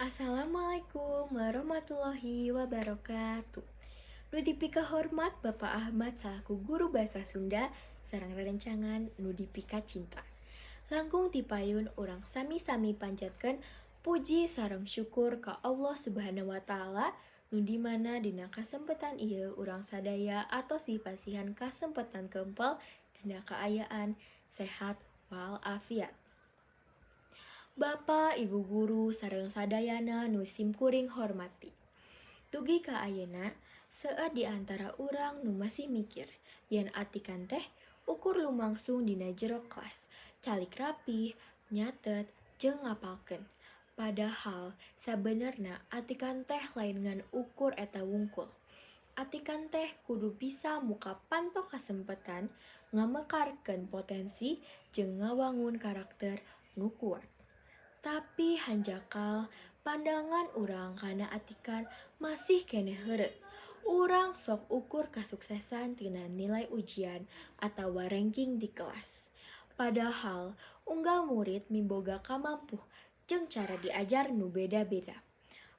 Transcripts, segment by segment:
Assalamualaikum warahmatullahi wabarakatuh. Nu dipikahormat Bapak Ahmad salaku guru bahasa Sunda sareng rerencangan nu dipikacinta. Langkung ti payun urang sami-sami panjatkeun puji sareng syukur ka Allah Subhanahu wa Ta'ala, nu di mana dina kasempetan ieu urang sadaya atos dipasihan kasempatan kempel dina kaayaan sehat walafiat. Bapak, Ibu guru sareng sadayana nu simkuring hormati. Dugi ka ayeuna seueur di antara urang nu masih mikir yen atikan teh ukur lumangsung dina jero kelas, calik rapih, nyatet, jeung ngapalkeun. Padahal sabenerna atikan teh lain ngan ukur eta wungkul. Atikan teh kudu bisa muka panto kasempetan, ngamekarkeun potensi, jeung ngawangun karakter nu kuat. Tapi hanjakal pandangan urang kana atikan masih keneh heureut. Urang sok ukur kasuksesan tina nilai ujian atawa ranking di kelas. Padahal unggal murid miboga kamampuh jeung cara diajar nu beda-beda.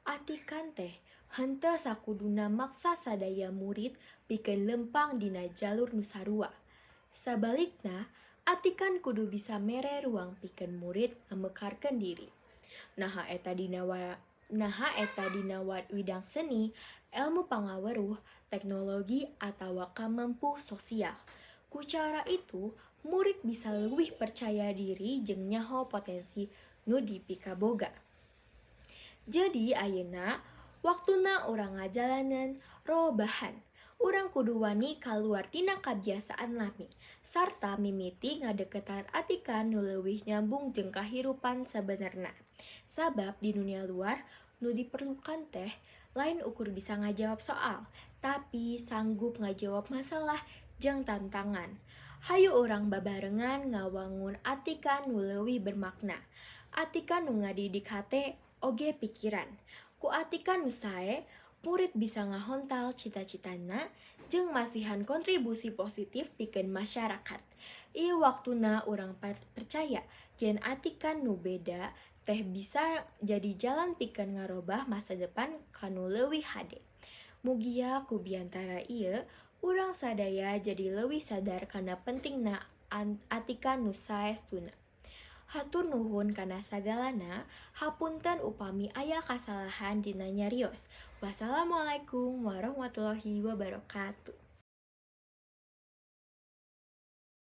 Atikan teh henteu sakuduna maksa sadaya murid pikeun lempang dina jalur nu sarua. Sabalikna, atikan kudu bisa mere ruang pikeun murid ngamekarkeun diri. Naha eta dina widang seni, elmu pangaweruh, teknologi atawa kamampuh sosial. Ku cara itu, murid bisa leuwih percaya diri jeung nyaho potensi nu dipikaboga. Jadi ayeuna waktuna urang ngajalanan robahan. Urang kudu wani kaluar tina kabiasaan lami sarta mimiti ngadeukeutan atikan nu leuwih nyambung jeung kahirupan sabenerna. Sabab di dunia luar, nu diperlukan teh lain ukur bisa ngajawab soal, tapi sanggup ngajawab masalah jeung tantangan. Hayu urang babarengan ngawangun atikan nu leuwih bermakna. Atikan nu ngadidik hate oge pikiran. Ku atikan nu sae, murid bisa ngahontal cita-citana jeung masihan kontribusi positif pikeun masyarakat. Ieu waktuna urang percaya yen atikan nu beda teh bisa jadi jalan pikeun ngarobah masa depan kanu leuwih hade. Mugia ku biantara ieu urang sadaya jadi leuwih sadar kana pentingna atikan nu saestuna. Hatur nuhun kana sagalana, hapunten upami aya kasalahan dina nyarios. Wassalamualaikum warahmatullahi wabarakatuh.